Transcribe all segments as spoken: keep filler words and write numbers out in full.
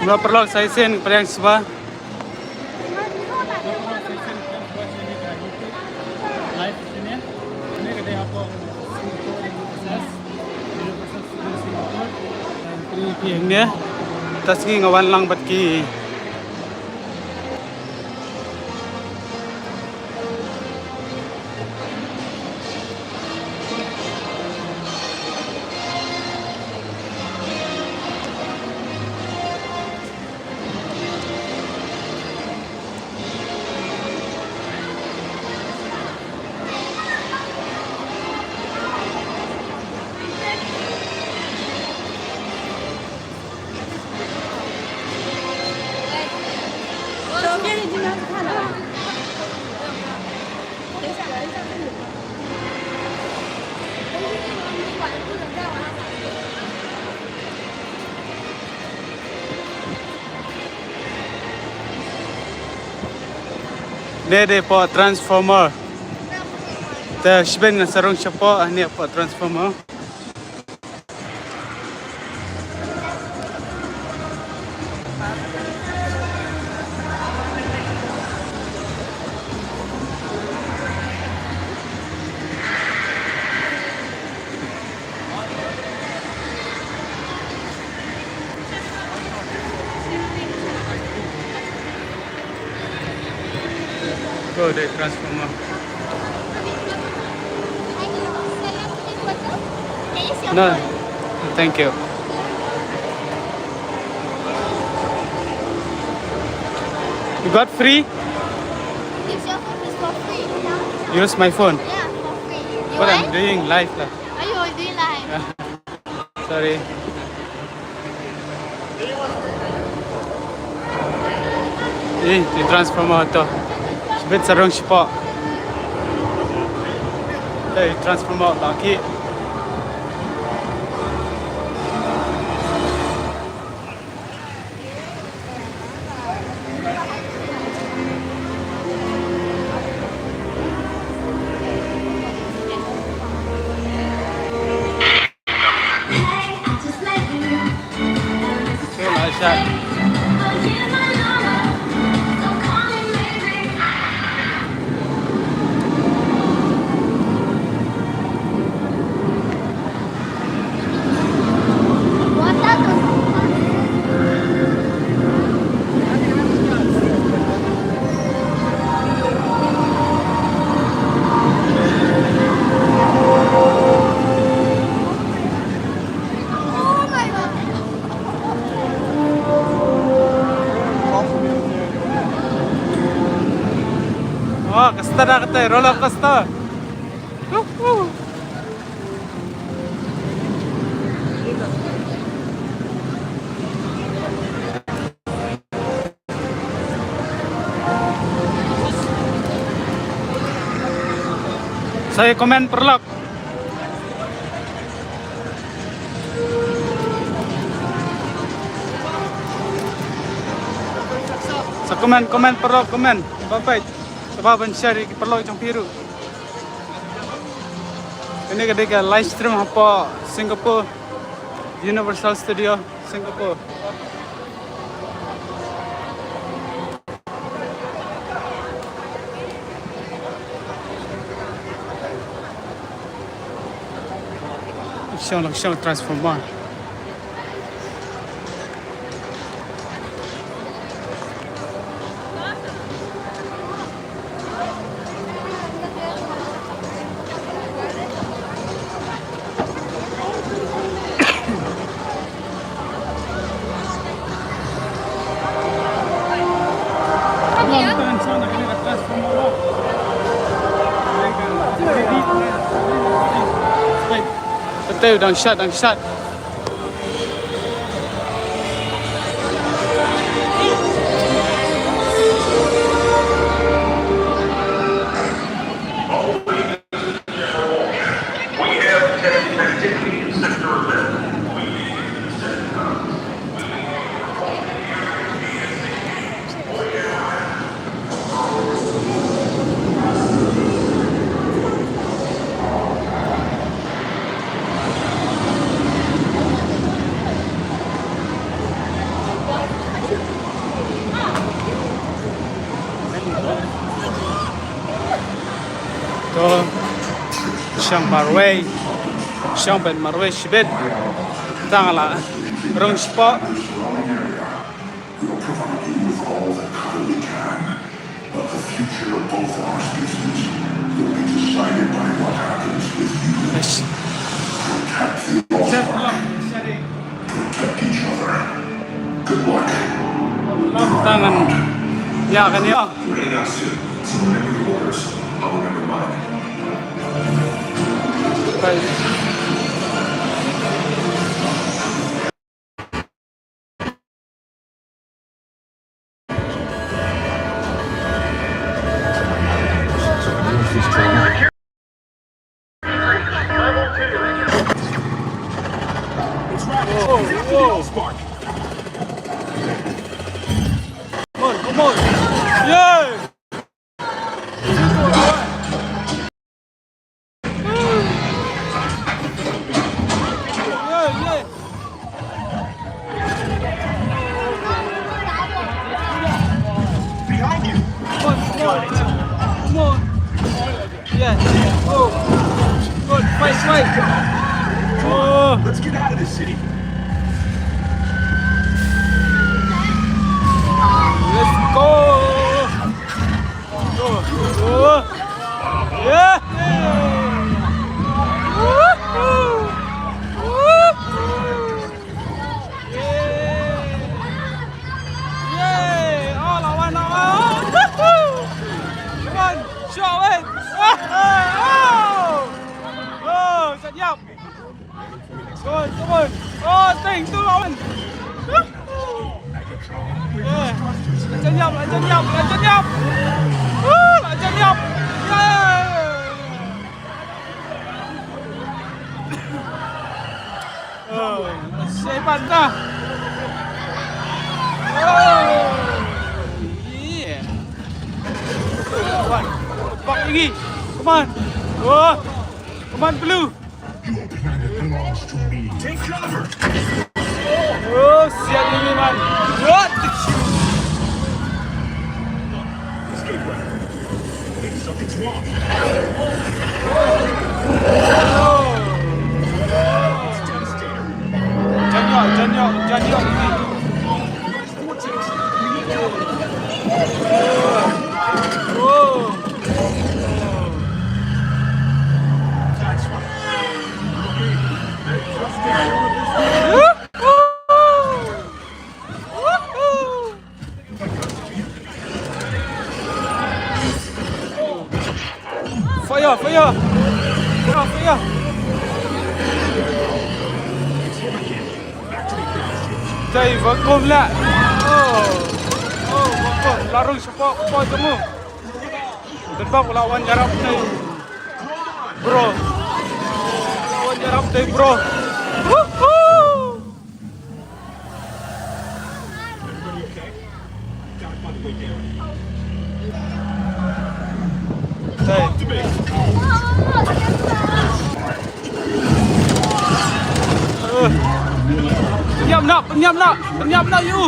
Ba paralok sa shisien pdiang sngewbha. Hangne, ta sngi nga wan lang bad ki. Dei, dei hapoh transformer. Te shibun nga sa rung shapoh, hangne hapoh transformer. Go, the transformer. No, thank you. You got free? Use your phone, it's for free. Use my phone. Yeah, for free. You What I'm want? Doing live lah. Are you doing live? Yeah. Sorry. Ih, i transformer to. Shibit sarong shipo. Te i transformer laki. Oh, kasta da kata, roller coaster. Woohoo. Sa comment paralok. Sa comment, comment paralok, comment. Bye bye. Sa ba ban share ïa ki paralok jong phi ruh. Kane ka dei ka live stream hapoh Singapore, Universal Studio Singapore. Shong lang shong transformer. Betul, dahsyat, dahsyat. Shong marwei. Shong beit marwei shibit. Tang la rung shapoh. But the future of both our species will be decided by what happens with you. Protect the offspring. Protect each other. Good luck. Tangan. Ya, kan ya. We're heading out soon, so remember your orders. I'll remember mine. Come on, come on. Yeah! Behind you! Come on, come on. Come on. Yeah. Go. Good. Fight, fight. Oh. Let's get out of this city. Let's go. Go. Go. Yeah. Woohoo. Woohoo. Yay. Yay. All I wanna want. Woohoo. Come on. Show it. Oh. Oh. Oh. Set you up. Come on, come on. Oh, thank you, Lawan. Yeah. Lanchan ïap, lanchan ïap, lanchan ïap. Woo, lanchan ïap. Yeah. Oh, siapa dah? Oh. Yeah. Come on. Bak lagi. Come on. Oh. Come on, Blue. Your planet belongs to me. Take cover! Oh, sial ini, man. What the shit? Escape well. Maybe something's wrong. Oh. It's devastator. Janyok, janyok, janyok. Fire, fire. Fire, fire. Dei, va kum lah. Oh. Oh, va kum. La rung shapoh, shapoh jong u. Dei, bak, u la wan ïarap dei. Bro. U la wan ïarap dei, bro. Woohoo. Dei. Eh. Pynïap noh, pynïap noh, pynïap noh ïa u.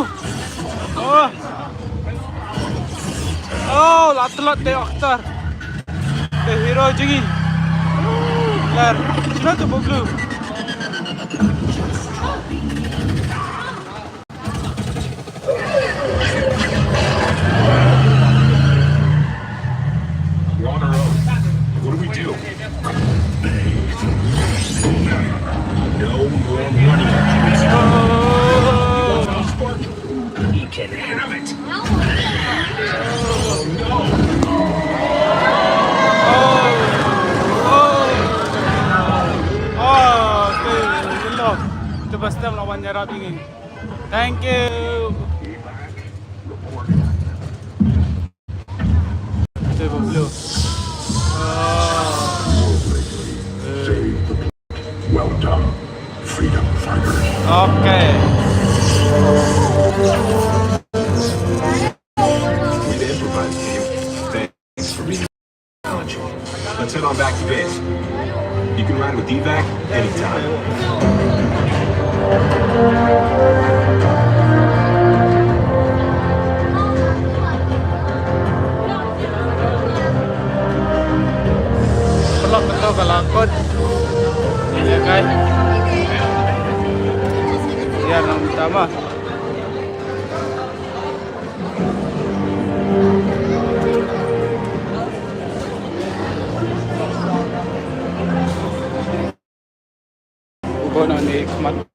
Oh. Oh, la tlot te Oktar. Te hero jong ngi. Lar, shano tu Blue? We're on our own. What do we do? No more money. You want some spark? You can have it. Oh, te, ïa la. Te ba stem la wan ïarap ïa ngi. Thank you. Te ba Blue. Ah. Well done, freedom fighters. Okay. We've improvised, team. Thanks for being challenging. Let's head on back to base. You can ride with D-Vac anytime. Paralok, kato ka la kot. Ko no ne khmat.